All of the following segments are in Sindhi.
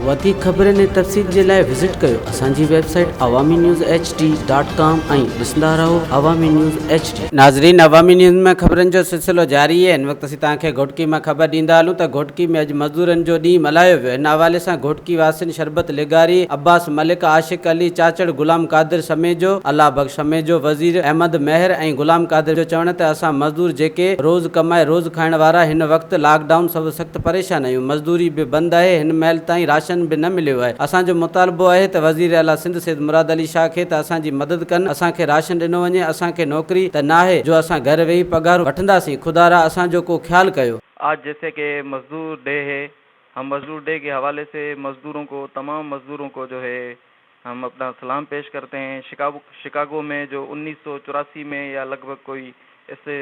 وڌيڪ خبرن ۽ تفصيل جي لاء وزٽ ڪيو اسان جي website Awami news H D dot com ۽ ڏسندا رهو عوامي نيوز ايڇ ڊي. ناظرين عوامي نيوز ۾ خبرن جو سلسلو جاري آهي هن وقت اسين توهان کي گهوٽڪي مان خبر ڏيندا هلون ته گهوٽڪي ۾ اڄ مزدورن جو ڏينهن ملهايو ويو هن حوالي سان گهوٽڪي واسين شربت لغاري، عباس ملڪ، عاشق علي چاچڙ، غلام قادر سميجو، الله بخش سميجو، وزير احمد مهر ۽ غلام قادر جو چوڻ ته اسان مزدور جيڪي روز ڪمائي روز کائڻ وارا هن وقت لاڪ ڊائون سبب سخت پريشان آهيون مزدوري به بند آهي هن مهل تائين راشن به نه مليو آهي اسان جو مطالبو آهي ته وزير اعليٰ سنڌ سيد مراد علي شاهه کي ته اسان جي مدد ڪن اسان کي راشن ڏنو وڃي اسان کي نوڪري ته ناهي جو اسان گهر ويهي پگهارون وٺنداسين خدارا اسان جو ڪو خيال ڪيو. آج جيسي ڪي مزدور ڊي هي هم مزدور ڊي ڪي حوالي سي مزدورون ڪو تمام مزدورون ڪو جو هي هم اپنا سلام پيش ڪرتي هين شڪاگو مين جو 1984 مين يا لڳ ڀڳ ڪوئي ايسي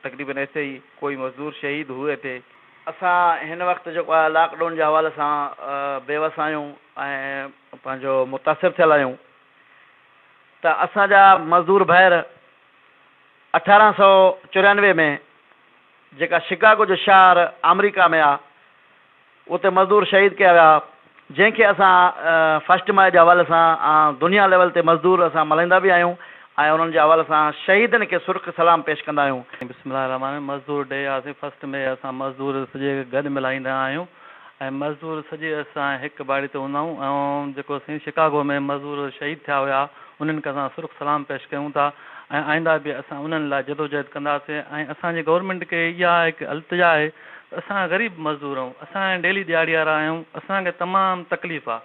تقريبن ايسي هي ڪوئي مزدور شهيد هئي ٿي. اسان هن وقت جيڪو آهي لاڪ ڊائون جي حوالي سان بيوس آهيون ۽ پنهنجو متاثر ٿيل آهيون ته اسان جا مزدور ڀائر 1894 ۾ جيڪا شڪاگو جو شهر آمريڪا ۾ آهي اتي مزدور شهيد ڪيا ويا جنهن کي اسان فرسٽ مئي جي حوالي سان دنيا ليول تي مزدور اسان ملهائيندا به آهيون ۽ انهن جي حوالي سان شهيدن کي سرخ سلام پيش ڪندا آهيون. بسم الله الرحمٰن الرحيم مزدور ڊي آ سين فرسٽ مئي اسان مزدور سڄي گڏ ملهائيندا آهيون ۽ مزدور سڄي اسان هڪ باڙي تي هوندا آهيون ۽ جيڪو سين شڪاگو ۾ مزدور شهيد ٿيا هيا انهن کي اسان سرخ سلام پيش ڪيون ٿا ۽ آئنده به اسان انهن لاء جدوجهد ڪنداسين ۽ اسان جي گورنمينٽ کي اها هڪ التجا آهي ته اسان غريب مزدور آهيون اسان ڊيلي ڏهاڙي وارا آهيون اسان کي تمام تڪليف آ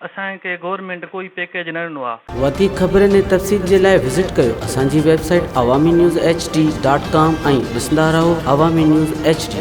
اسان کي گورنمينٽ ڪوئي پيڪيج نه ڏنو آ. وڌيڪ خبرن ۽ تفصيل جي لاء وزٽ ڪيو اسان جي website Awami news H D dot com ۽ ڏسندا رهو عوامي نيوز ايڇ ڊي.